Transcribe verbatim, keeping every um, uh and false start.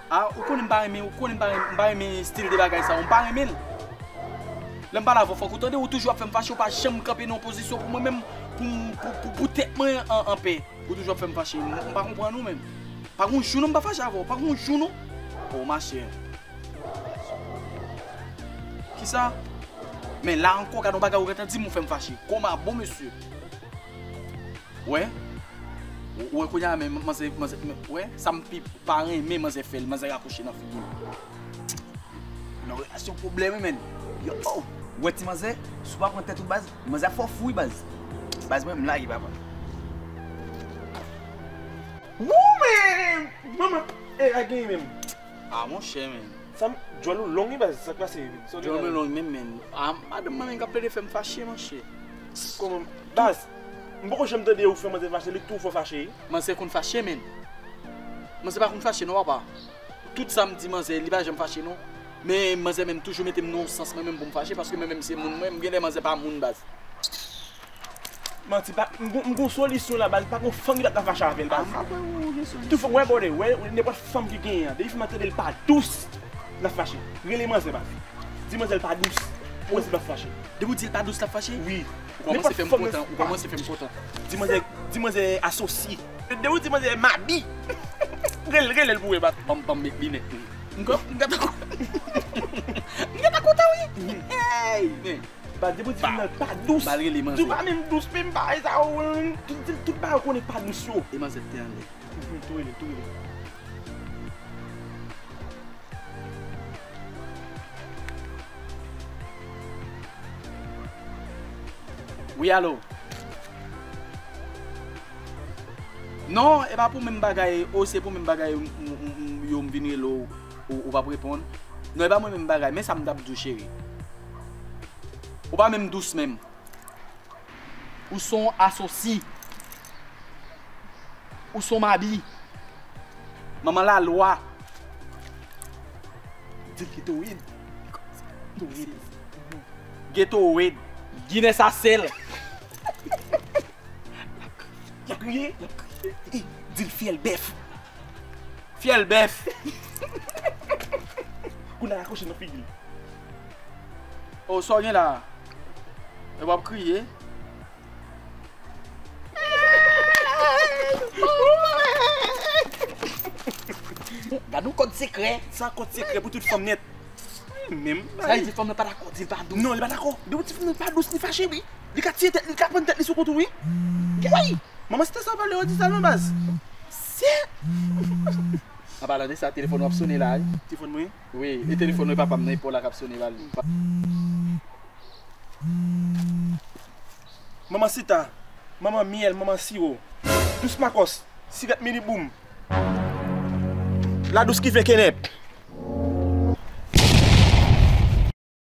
Ah, ou konnen m pa renmen, ou konnen m pa renmen, m pa renmen estil de bagay sa, m pa renmen l. Lè m pale avè w, fòk ou tande, ou toujou ap fè m fache, ou pa janm kanpe nan yon pozisyon pou mwen menm, pou, pou, pou, pou tèt mwen an, an pè. Ou toujou ap fè m fache, m, m pa konprann ou menm. Pa gon jou non m pa fache avè w, pa gon jou non. Oh, machè. Kisa? Men la ankò, gade yon bagay ou gentan di m, ou fè m fache. Kòman bon, mesye? Wè? Ou wè kounye a, men manzè, manzè, men, wè? Sa m pi pa renmen manzè fè l, manzè rakwoche nan figi m. Nan relasyon pwoblèm wi, menn. Yo, oh, ou wè ti manzè, si w pa pran tèt ou, baz, manzè ap fè w fou wi, baz. Baz, mwen, m lage, papa. Wou, men! Manman, e, a genyen menm. Ah, monchè, menn. Sa m, djòl ou long wi, baz, sa k pase? Sa w te Djòl mwen long menm, menn. Ah, madanm mwen menm k ap plede fè m fache, monchè. Kòman? Baz, m poko janm tande ou fè manzè fache, li tou fè w fache. Manzè konn fache, menn. Manzè pa konn fache, non, papa. Tout sa m di manzè, li pa janm fache, non. Men manzè menm toujou mete m nan yon sans, mwen menm pou m fache, paske mwen menm se moun, mwen, m genlè manzè pa moun, baz. Manti, pa, m gon, m gon solisyon la, baz, pa gon fanm ki t ap ka fache avè l, baz. Ah, m pa kwè ou gen solisyon. Tou fò, wè, bòdè, wè, nenpòt fanm ki genyen an, depi fanm nan tande l pa dous, l ap fache. Rele manzè, baz. Di manzè l pa dous, ou wè si l ap fache. Depi w di l pa dous, l ap fache? Wi. Ou kòmanse fè m kontan, ou kòmanse fè m kontan. Di manzè, di manzè asosye. Depi w di manzè mabi, rele, rele l pou wè, baz. Ban m, ban m met linèt, wi. M gen, m gentan kontan. M gentan kontan, wi. Hey, men. Baz, depi w di fanm nan pa dous. Ba l rele manzè. Di w pa menm dous, menm bagay sa yo, di, di l tout bagay ou konnen pa dous yo. E manzè te anlè. Mhm, tou rele, tou rele. Wi, alo. Non, e pa pou menm bagay, o, se pou menm bagay, m, m, m, m, yo, m vin rele w, ou, ou p ap reponn. Non, e pa mwen menm bagay, men sa m t ap di w, cheri. Ou pa menm dous menm. Ou se yon asosi. Ou se yon mabi. Manman lalwa. Di l ki tou red. Tou red. Geto red. Ginen sa sèl. Y ap kriye. Y ap kriye. Di l fyèl bèf. Fyèl bèf. Kounye a, rakoche nan figi l. O, sa w gen la? E w ap kriye? Gad yon kòd sekrè. Sa kòd sekrè pou tout fanm nèt. Menm. Sa vle di fanm nan pa dakò, di l pa dous. Non, li pa dakò. Depi w di fanm nan pa dous, li fache, wi. Li ka tiye tèt li, li ka pann tèt li sou kont ou, wi. Wi. Manman, se te sa w pale, w di sa non, baz. Se. An palan de sa, telefòn w ap sone la, wi. Telefòn mwen? Wi, e telefòn wi papa m nan, e pa w la k ap sone, baz. Manman Sita, manman myèl, manman siwo, dous makòs, sigrèt mini boum. La dous ki fè kenèp.